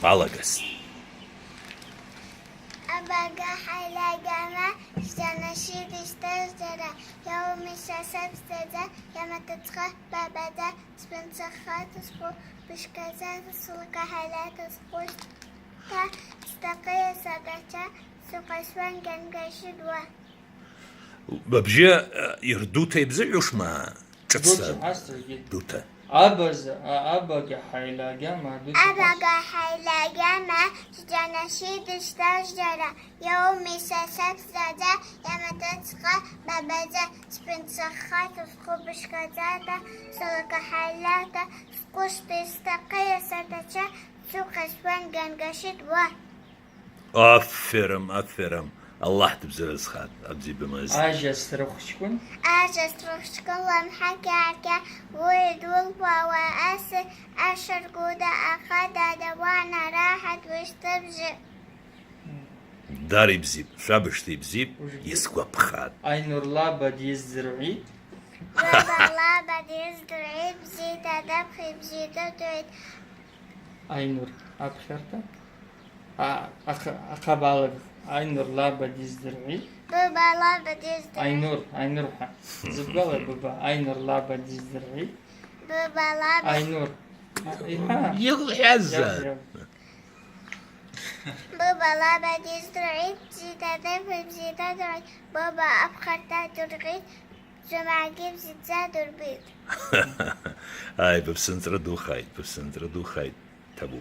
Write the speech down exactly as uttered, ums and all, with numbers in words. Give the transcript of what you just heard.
Алагаз. Абага хӏайлагама, сджьанаши дыщтажьара, йауми сасаб сдзадза, йаматыцха бабадза, спинцахата сху бышказа, сулка хӏайлата схушта, стакъия сатача, сукъасван гангашидуа. Бабжьы, э, йырдута йбзыгӏвушма? Чӏыцӏ дута, астагьи. Дута. Абаза, а, абага хӏайлагама, дута. Абага хӏайлагама, сджьанаши дыщтажьара, йауми сасаб сдзадза, йаматыцха бабадза, спинцахата сху бышказата, сулка хӏайлата схушта, стакъия сатача, сукъасван гангашидуа. Аферым, аферым. Аллахӏ дбзазхъа, абзи бымаз. Ажа срыхвчкӏвын. Ажа срыхвчкӏвын лымхӏа кьакьа, уи дулпа уа асы, ашаргуда ахъа дада уана рахӏат уыщтыбжьы. Дари бзип, швабыжта йбзип, ужгьи йысгвапхатӏ. Айнур лаба дйыздзыргӏвитӏ. Баба лаба дйыздзыргӏвитӏ, бзи дадабхи бзи дудгӏвитӏ. Айнур, апхьарта. А, ахъа-, ахъабалыг. Айнур лаба дйыздзыргӏвитӏ. Баба лаба дйыздзыргӏвитӏ. Айнур, Айнур хӏа. Зыбгала баба. Айнур лаба дйыздзыргӏвитӏ. Баба лаба. Айнур. Йыгъл хӏязза. Йап, йап. Баба лаба дйыздзыргӏвитӏ, бзи дадабхи бзи дудгӏвитӏ. Баба апхьарта дургъитӏ, зумагьи бзидздза дурбитӏ. Ай, бапсынцӏра духайтӏ, бапсынцӏра духайтӏ, Табу.